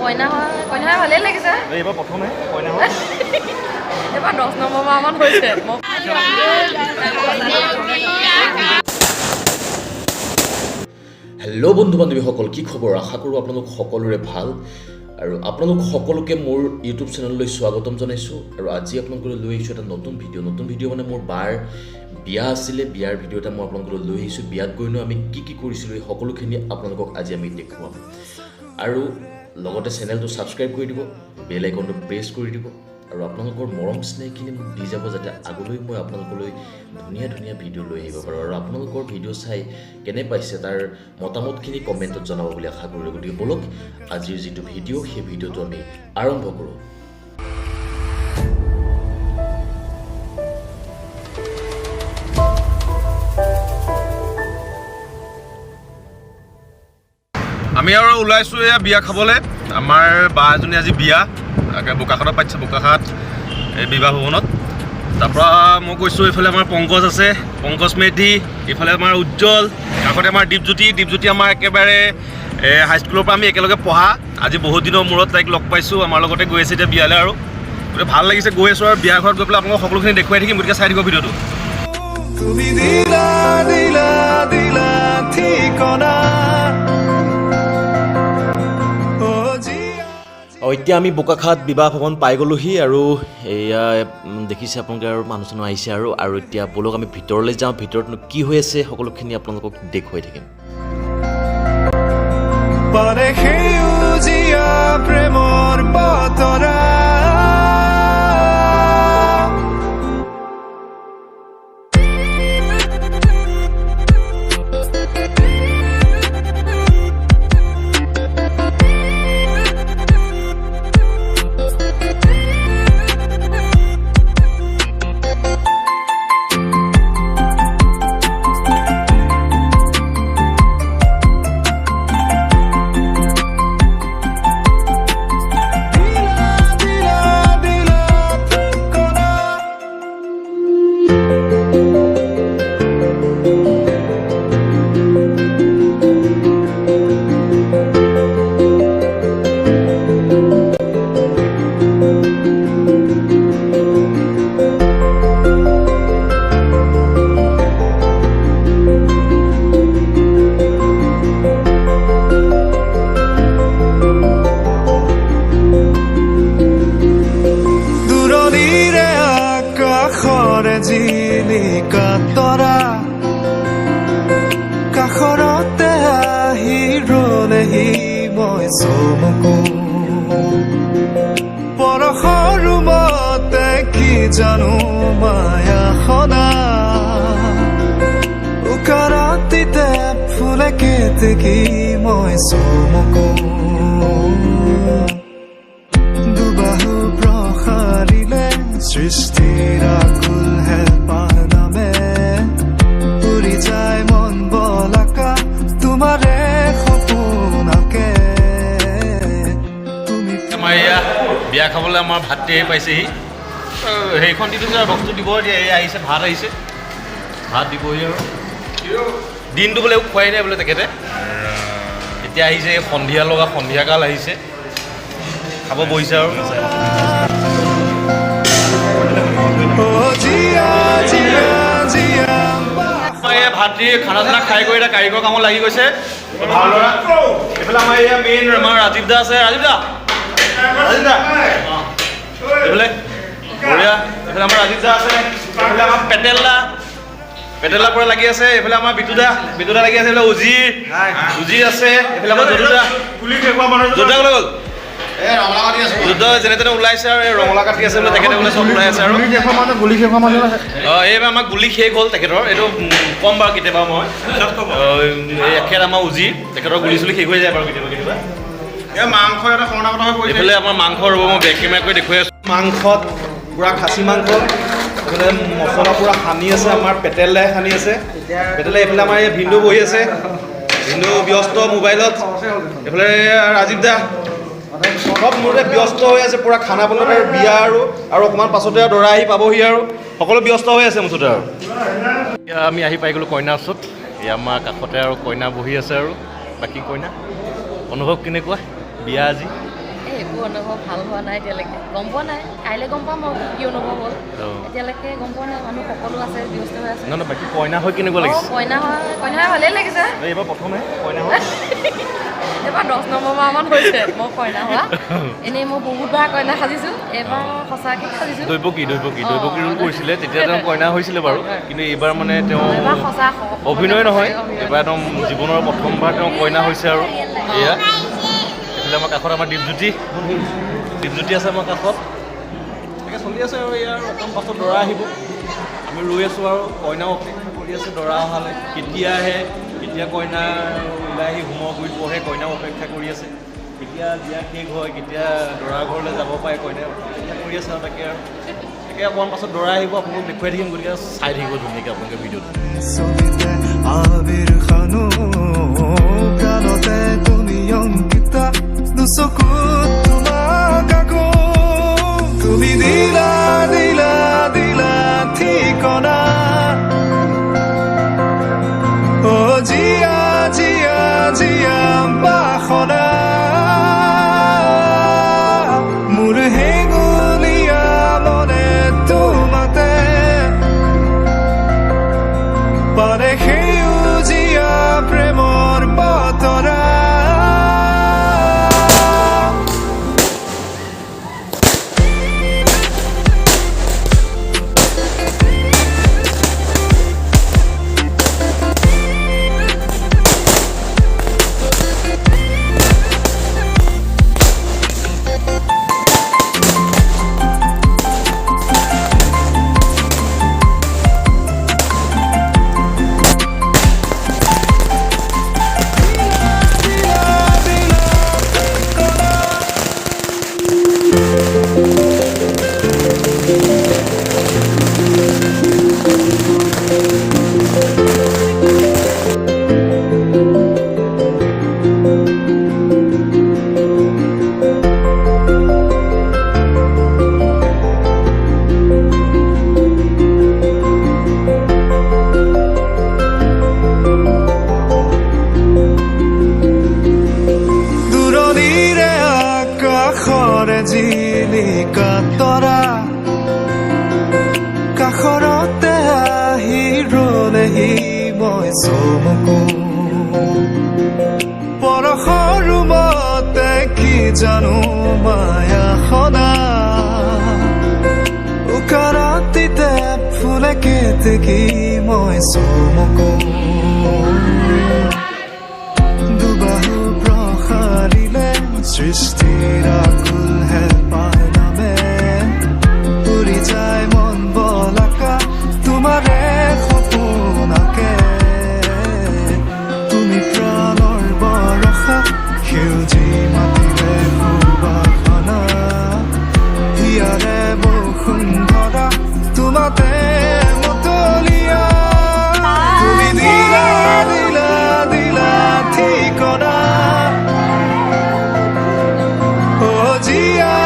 কইনা হয়, কইনা হয়, ভালেই লাগিছে। এইবাৰ প্ৰথমে কইনা হয়। এইবাৰ 10 নম্বৰ মান হৈছে। হেল্ল' বন্ধু বান্ধৱীসকল, কি খবৰ? আশা কৰোঁ আপোনালোক সকলোৰে ভাল আৰু আপোনালোক সকলোকে মোৰ ইউটিউব চেনেললৈ স্বাগতম জনাইছোঁ। আৰু আজি আপোনালোকলৈ লৈ আহিছোঁ এটা নতুন ভিডিঅ'। নতুন ভিডিঅ' মানে মোৰ বাৰ বিয়া আছিলে, বিয়াৰ ভিডিঅ' এটা মই আপোনালোকলৈ লৈ আহিছোঁ। বিয়াত গৈনো আমি কি কি কৰিছিলোঁ, এই সকলোখিনি আপোনালোকক আজি আমি দেখুৱাম। আৰু লগতে চেনেলটো ছাবস্ক্ৰাইব কৰি দিব, বেল আইকনটো প্ৰেছ কৰি দিব আৰু আপোনালোকৰ মৰম স্নেহখিনি মোক দি যাব, যাতে আগলৈ মই আপোনালোকলৈ ধুনীয়া ধুনীয়া ভিডিঅ' লৈ আহিব পাৰোঁ। আৰু আপোনালোকৰ ভিডিঅ' চাই কেনে পাইছে তাৰ মতামতখিনি কমেণ্টত জনাব বুলি আশা কৰিলোঁ। গতিকে ব'লক, আজিৰ যিটো ভিডিঅ' সেই ভিডিঅ'টো আমি আৰম্ভ কৰোঁ। আমি আৰু ওলাইছোঁ এয়া বিয়া খাবলৈ। আমাৰ বা এজনী আজি বিয়া একে বোকাখাতত পাতিছে, বোকাখাত এই বিবাহ ভৱনত। তাৰপৰা মই কৈছোঁ, এইফালে আমাৰ পংকজ আছে, পংকজ মেধি, এইফালে আমাৰ উজ্জ্বল, কাষতে আমাৰ দীপজ্যোতি। দীপজ্যোতি আমাৰ একেবাৰে হাইস্কুলৰ পৰা আমি একেলগে পঢ়া। আজি বহুত দিনৰ মূৰত তাইক লগ পাইছোঁ, আমাৰ লগতে গৈ আছে এতিয়া বিয়ালৈ। আৰু গতিকে ভাল লাগিছে, গৈ আছোঁ আৰু বিয়া ঘৰত গৈ পেলাই আপোনালোকক সকলোখিনি দেখুৱাই থাকিম। গতিকে চাই থাকিব ভিডিঅ'টো। তুমি দিলা দিলা দিলা ঠিকনা ও জিয়া। এতিয়া আমি বোকাখাত বিবাহ ভৱন পাই গ'লোহি আৰু এয়া দেখিছে আপোনালোকে, আৰু মানুহ চানুহ আহিছে। আৰু আৰু এতিয়া ব'লক আমি ভিতৰলৈ যাওঁ, ভিতৰতনো কি হৈ আছে সকলোখিনি আপোনালোকক দেখুৱাই থাকিম। পাৰে সেউজীয়া প্ৰেমৰ বতৰা। দিলা দিলা দিলা ঠিকনা। দূৰণিৰে আকাশৰে জিলিকা তৰা কাষৰতে আহি ৰলেহি, মই চমকো পৰশৰ মতে কি জানো মায়া সনা উকা ৰাতিতে ফুলে কেতেকী, মই চমকো দুবাহু প্ৰসাৰিলে সৃষ্টিৰ আকুল হেঁপাহ নামে, উৰি যায় মন বলাকা তোমাৰে সপোনাকে তুমি। আমাৰ এয়া বিয়া খাবলৈ আমাৰ ভাতৃ আহি পাইছেহি। সেইখন দি থৈছে আৰু বস্তু দিব এতিয়া। এই আহিছে, ভাত আহিছে, ভাত দিবহি। আৰু দিনটো বোলে একো খোৱাই নাই বোলে তেখেতে। এতিয়া আহিছে, এই সন্ধিয়া লগা সন্ধিয়াকাল আহিছে, খাব বহিছে আৰু। অ জীয়া জীয়া জীয়া। আমাৰ এয়া ভাতৃ খানা চানা খাই কৰি এতিয়া কাৰিকৰ কামত লাগি গৈছে। ভাল ল'ৰা। এইফালে আমাৰ এয়া মেইন আমাৰ ৰাজীৱ দা আছে। ৰাজীৱ দা, ৰাজীৱ দা, অঁ। এইফালে বঢ়িয়া। এইফালে আমাৰ ৰাজীৱ দা আছে, এইফালে আমাৰ পেটেল দা, পেটেল দা পুৰা লাগি আছে। এইফালে আমাৰ বিটু দা, বিটু দা লাগি আছে। এইফালে উজিৰ, উজিৰ আছে। এইফালে আমাৰ যদু দা। যদু দা ক'লৈ গ'ল? যদু দা যেনে তেনে ওলাইছে আৰু এই ৰঙলা কাটি আছে বোলে তেখেতে, বোলে চব ওলাই আছে। আৰু অঁ, এইবাৰ আমাৰ গুলি শেষ হ'ল তেখেতৰ। এইটো ক'ম বাৰু কেতিয়াবা মই। এই এখেত আমাৰ উজিৰ, তেখেতৰ গুলি চুলি শেষ হৈ যায় বাৰু কেতিয়াবা কেতিয়াবা। মাংস এটা শৰণাগত হৈ পৰিছে। এইফালে আমাৰ মাংস, ৰ'ব মই বেক কেমেৰা কৰি দেখুৱাই আছোঁ। মাংসত পূৰা খাচী মাংস, এইফালে মছলা পূৰা সানি আছে আমাৰ পেটেল দাই সানি আছে পেটেলে। এইফালে আমাৰ এই ভিন্দু বহি আছে, ভিন্দু ব্যস্ত মোবাইলত। এইফালে ৰাজীৱ দা, চব মুঠতে ব্যস্ত হৈ আছে পূৰা খানা বনোৱাত। আৰু বিয়া আৰু আৰু অকণমান পাছতে আৰু দৰা আহি পাবহি, আৰু সকলো ব্যস্ত হৈ আছে মুঠতে। আৰু এতিয়া আমি আহি পাই গ'লোঁ কইনাৰ ওচৰত। এই আমাৰ কাষতে আৰু কইনা বহি আছে। আৰু বাকী কইনা অনুভৱ কেনেকুৱা বিয়া আজি? একো অনুভৱ ভাল হোৱা নাই এতিয়ালৈকে, গম পোৱা নাই। কাইলৈ গম পাম আৰু কি অনুভৱ হ'ল। এতিয়ালৈকে গম পোৱা নাই। মানুহ সকলো আছে, ব্যস্ত হৈ আছে। নহয় নহয়, বাকী কইনা হৈ কেনেকুৱা লাগিছে? কইনা হয়, কইনা হৈ ভালেই লাগিছে। এইবাৰ প্ৰথমে কইনা হৈ এইবাৰ 10 নম্বৰ মান হৈছে মই কইনা হোৱা। এনেই মই বহুতবাৰ কইনা সাজিছোঁ, এইবাৰ সঁচাকৈ সাজিছোঁ। দৈৱকী দৈৱকী দৈৱকী ৰোল কৰিছিলে, তেতিয়া তেওঁ কইনা হৈছিলে বাৰু, কিন্তু এইবাৰ মানে তেওঁ অভিনয় নহয়, এইবাৰ একদম জীৱনৰ প্ৰথমবাৰ তেওঁ কইনা হৈছে। আৰু এয়া এইফালে আমাৰ কাষত আমাৰ দীপজ্যোতি, দীপজ্যোতি আছে আমাৰ কাষত। তাকে চলি আছে আৰু ইয়াৰ অকণ পাছত দৰা আহিব, আমি ৰৈ আছোঁ আৰু কইনাও অপেক্ষা কৰি আছে দৰা অহালৈ, কেতিয়া আহে, কেতিয়া কইনা ওলাই আহি হোমৰ গুৰিত বহে, কইনাও অপেক্ষা কৰি আছে, কেতিয়া বিয়া শেষ হয়, কেতিয়া দৰা ঘৰলৈ যাব পাৰে, কইনাই অপেক্ষা কৰি আছে। আৰু তাকে আৰু তাকে অকণমান পাছত দৰা আহিব, আপোনালোক দেখুৱাই থাকিম, গতিকে চাই থাকিব ধুনীয়াকৈ আপোনালোকে ভিডিঅ'টো। তুমি দিলা দিলা দিলা ঠিকনা, ও জিয়া জিয়া জিয়া বাসনা, মোৰ হেঙুলীয়া মনে তোমাতে পাৰে সেউজীয়া প্ৰেমৰ বতৰা। দূৰণিৰে আকাশৰে জিলিকা তৰা, কাষৰতে আহি ৰলেহি মই চমকো, পৰশৰ মতে কি জানো মায়াসনা, উকা ৰাতিতে ফুলে কেতেকী মই চমকো, দুবাহু প্ৰসাৰিলে সৃষ্টিৰ আকুল হেঁপাহ নামে, উৰি যায় মন বলাকা তোমাৰে সপোনাকে, তুমি প্ৰাণৰ বৰষা সেউজী মাটিৰে সুবাসনা, হিয়াৰে বসুন্ধৰা তোমাতে মতলীয়া, তুমি দিলা দিলা দিলা ঠিকনা, ও জিয়া